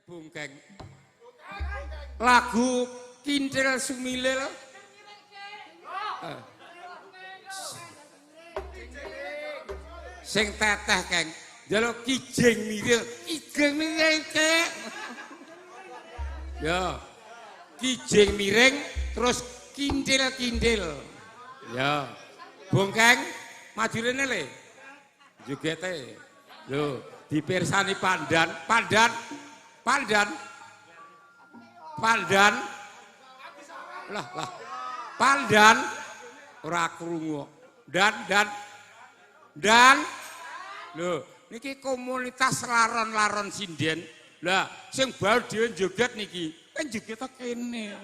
Bungkeng. Lagu Kintil Sumilil. Sing teteh keng. Njaluk kijing miril, kijing miring kek. Ya. Kijing miring terus kintil-kintil. Ya. Bungkeng maju rene le. Jogete. Lho, dipirsani Pandan, Pandan. Pandan. Pandan. Lah, lah. Pandan ora krungu. Dan dan. Lho, niki komunitas laron-laron sinden. Lah, sing baru dhewe joget niki. Kan joget kene.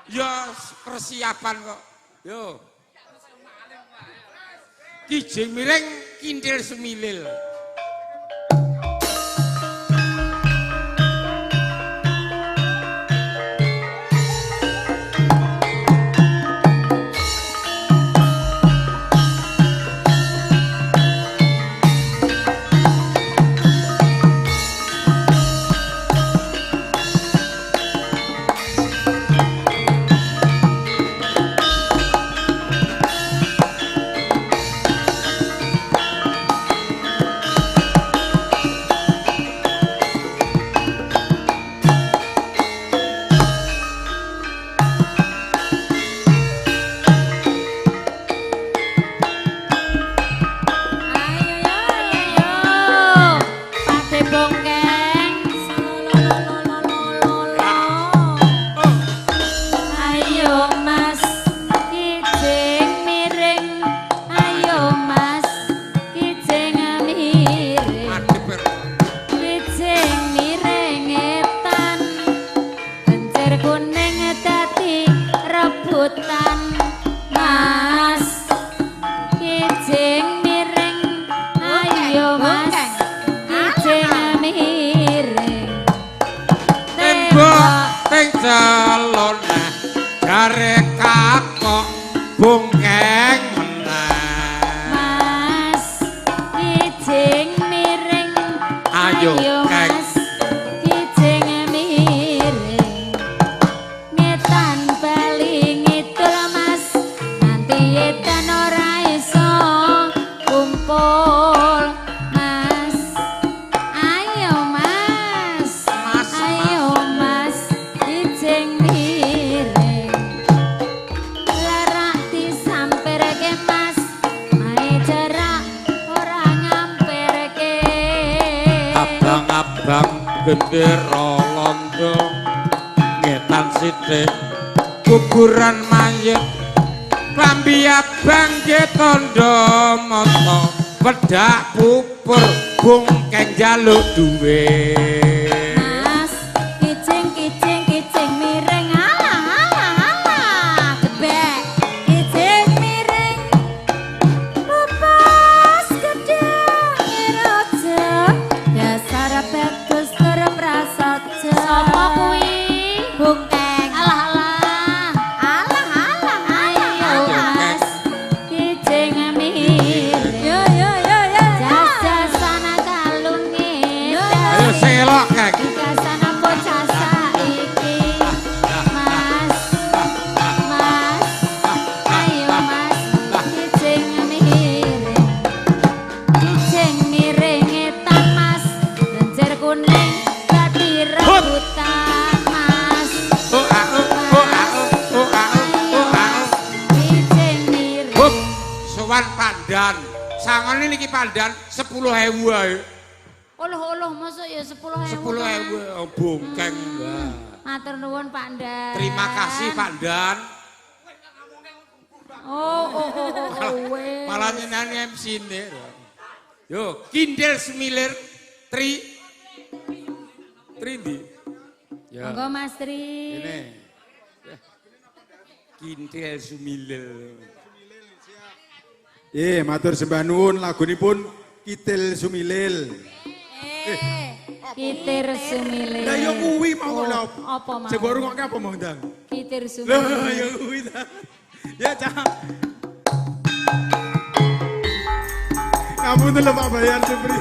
Ya persiapan kok. Yo. Kijing miring kintil semilil. Gendera londo ngetan sithik kuburan mayit klambi abang ge tandha mata wedak pupur bungkeng njaluk duwe. Mas kijing kijing kijing miring alah alah alah gebek kijing miring pupas gedhe raja dasar bagus tur prasaja. Sapa kuwi? Bungkeng. Alah alah alah alah ayo Mas kijing miring. Yo yo yo yo jas-jasana kalunge. Ayo selok keng. Dikasana bocah saiki. Mas mas ayo mas kijing miring. Kijing miring etan mas lenjer kuning dadi rebutan mas. Oh ah oh oh ah oh ah oh ah. Kijing miring. Hup, sowan Pandan. Sangone niki Pandan 10.000 ae. Oloh-oloh mosok ya 10.000. 10.000 oh, bungkeng. Matur nuwun Pak Ndan. Terima kasih Pak Ndan. Oh oh oh oh wes. Malah nyenani MC ne. Yo, kindel semilir tri tri ndi? Ya. Monggo Mas Tri. Ini. Kintil sumilil. Matur sembah nuwun lagunipun Kitil Sumilil. Kitir Sumilil. Lah ya kuwi mau lho. Apa mau? Sing mbok rungokke apa mau ndang? Kitir Lho Sumilil. ya kuwi ta. Ya cah. Ngapunten lho Pak Bayar Supri.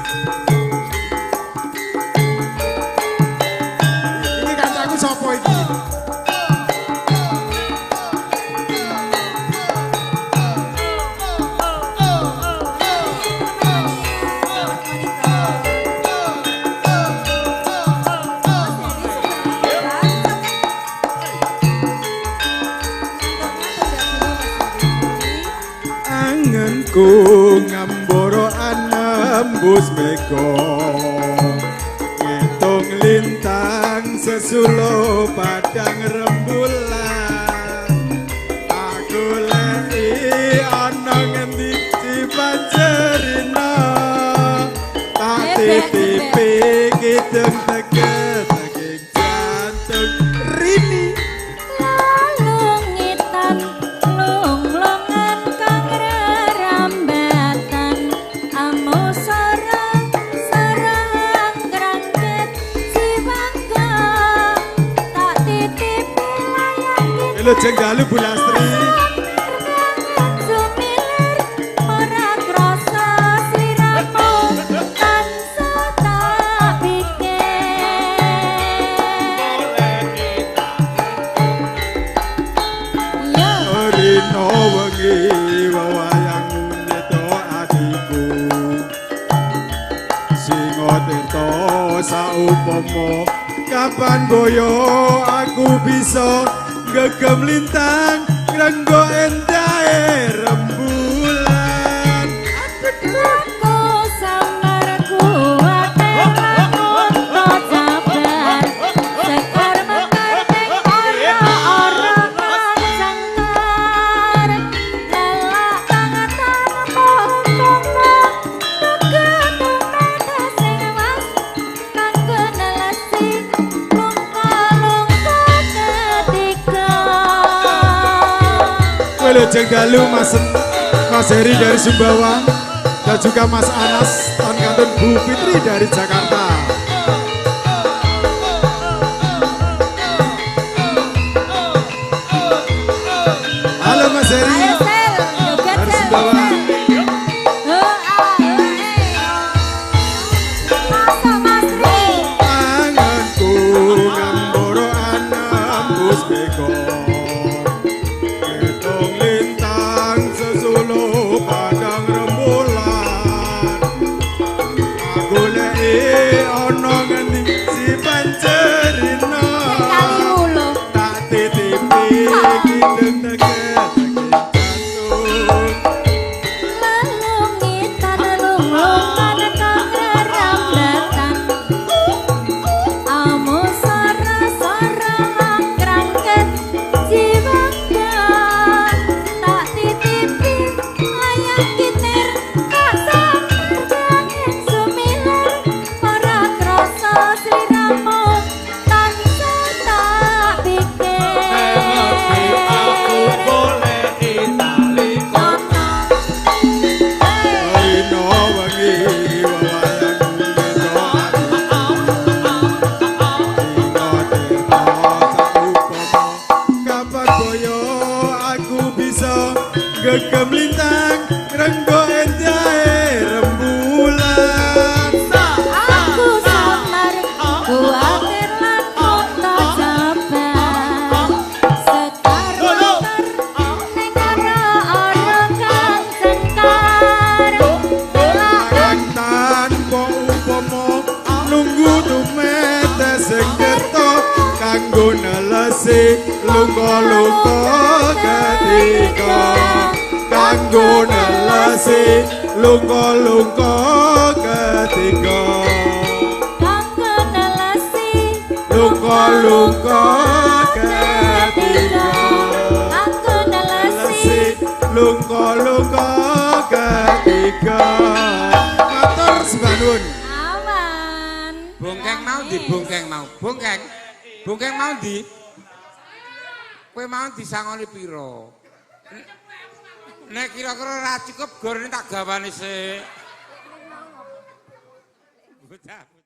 Anganku ngambara anembus mega, ngitung lintang sesulo padang rembulan. Aku leki ana ngendi cipancerina, tak titipi kidung teget saking jantung rini. Lalungitan lunglungan kang rerambatan, amu sora sarang ngrangket jiwangga, tak titipi layang Wilujeng dalu Bu Lastri. Sumilir ora krasa sliramu tansah tak pikir. Yo. Rino wengi wewayangmu nyeto atiku, Singo tirta saupama kapan boyo aku bisa gegem lintang ngrenggo endahe rembulan. Aku samar kuwate lamun to jabar, sekar mekar ning ora-ora kang sangkar, lelak kang tanpa upama nuku tumete sing was kanggo nelesi lungka-lungka ketiga. Wilujeng dalu Mas Mas Heri dari Sumbawa dan juga Mas Anas tan kantun Bu Fitri dari Jakarta. Halo Mas Heri Ayo Sel, joget dari Sel. Sumbawa. Masa Mas Ri. Anganku ngambara anembus mega, ngitung lintang sesulo padang rembulan. Aku leki ana ngendi si pancerina, Kaliru lho. tak titipi kidung teget jantung. Lelungitan lunglungan kang rerambatan, amu sora-sora ngrangket jiwangga, tak titipi layang kitir kak samar sumilir ora krasa sliramu tansah tak pikir. Rino wengi wewayangmu nyeto atiku, Singo tirta saupama kapan boyo aku bisa gegem lintang ngrenggo endahe rembulan. Aku samar kuwatir lan unta jabar, sekar mekar ning ora-ora kang sengkar, lelak Kang tanpa upama nunggu tumete sing tirta kanggo nelesi lungka-lungka ketika, kanggo nelesi lungka-lungka ketiga, kanggo nelesi lungka-lungka ketiga, kanggo nelesi nelesi lungka-lungka ketiga. Matur sembah nuwun. Aman. Bongkeng mau di, bongkeng mau. Bongkeng. Bongkeng mau di. Kowe mau disangoni piro? Nek kira-kira ora cukup gorene tak gawane sik. Bocah.